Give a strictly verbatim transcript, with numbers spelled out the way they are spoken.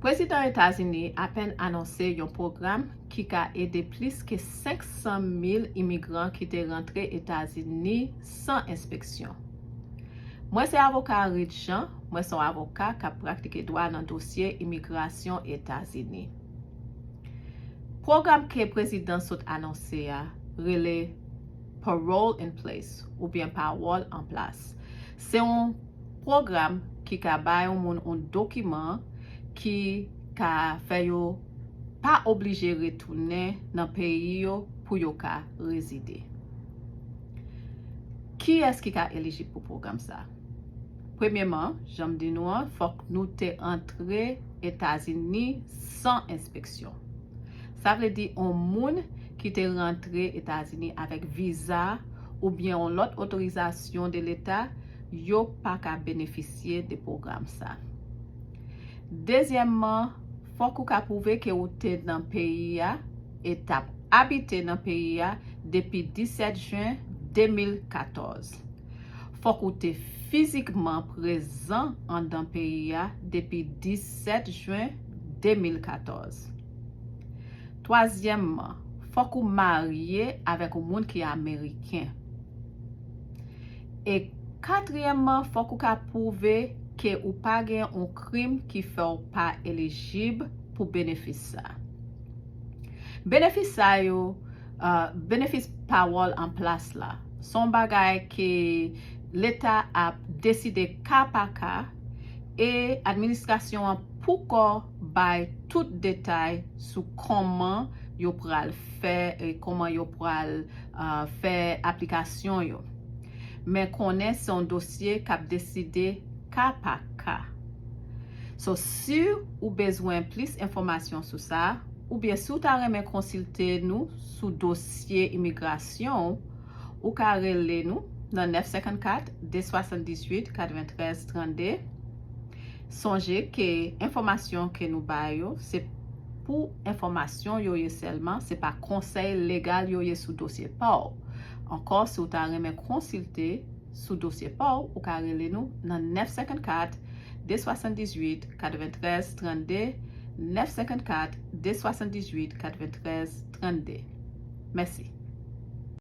Prezidan Etazini apèn anonse yon pwogram ki ka ede plis ke senk san mil imigran ki te rantre Etazini san enspeksyon. Mwen se avoka Reed Jean, mwen se yon avoka k ap pratike dwa nan dosye imigrasyon Etazini. Pwogram ke prezidan sot anonse a rele Parole in Place oubyen Pawòl an Plas. Se yon pwogram ki ka bay yon moun yon dokiman ki ka fè yo pa oblije retounen nan peyi yo pou yo ka rezide. Kiyès ki ka elijib pou pwogram sa? Premyeman, jan m di nou an, fòk nou te antre Etazini san enspeksyon. Sa vle di yon moun ki te rantre Etazini avèk viza oubyen yon lòt otorizasyon de leta, yo pa ka benefisye de pwogram sa. Dezyèmman, fòk ou ka pwouve ke ou te nan peyi a e t ap abite nan peyi a depi disèt jen de mil katòz. Fòk ou te fizikman prezan anndan peyi a depi disèt jen de mil katòz. Twazyèmman, fòk ou marye avèk yon moun ki ameriken. E katriyèmman, fòk ou ka pwouve ke ou pa gen yon krim ki fè w pa elijib pou benefis sa. Benefis sa yo, uh, benefis pawòl an plas la, se yon bagay ke leta ap deside ka pa ka, e administrasyon an poko bay tout detay sou kòman yo pral fè, e kòman yo pral, uh, fè aplikasyon yo. Men konnen se yon dosye k ap deside ka pa ka. So, si ou bezwen plis enfòmasyon sou sa, oubyen si w ta renmen konsilte nou sou dosye imigrasyon w, ou ka rele nou nan nèf senkannkat, de swasanndizuit, katreventrèz, trannde. Sonje ke enfòmasyon ke nou ba yo, se pou enfòmasyon yo ye sèlman, se pa konsèy legal yo ye sou dosye pa w. Ankò, si w ta renmen konsilte sou dosye pa w, ou ka rele nou nan nèf senkannkat, de swasanndizuit, katreventrèz, trannde, nèf senkannkat, de swasanndizuit, katreventrèz, trannde. Mèsi.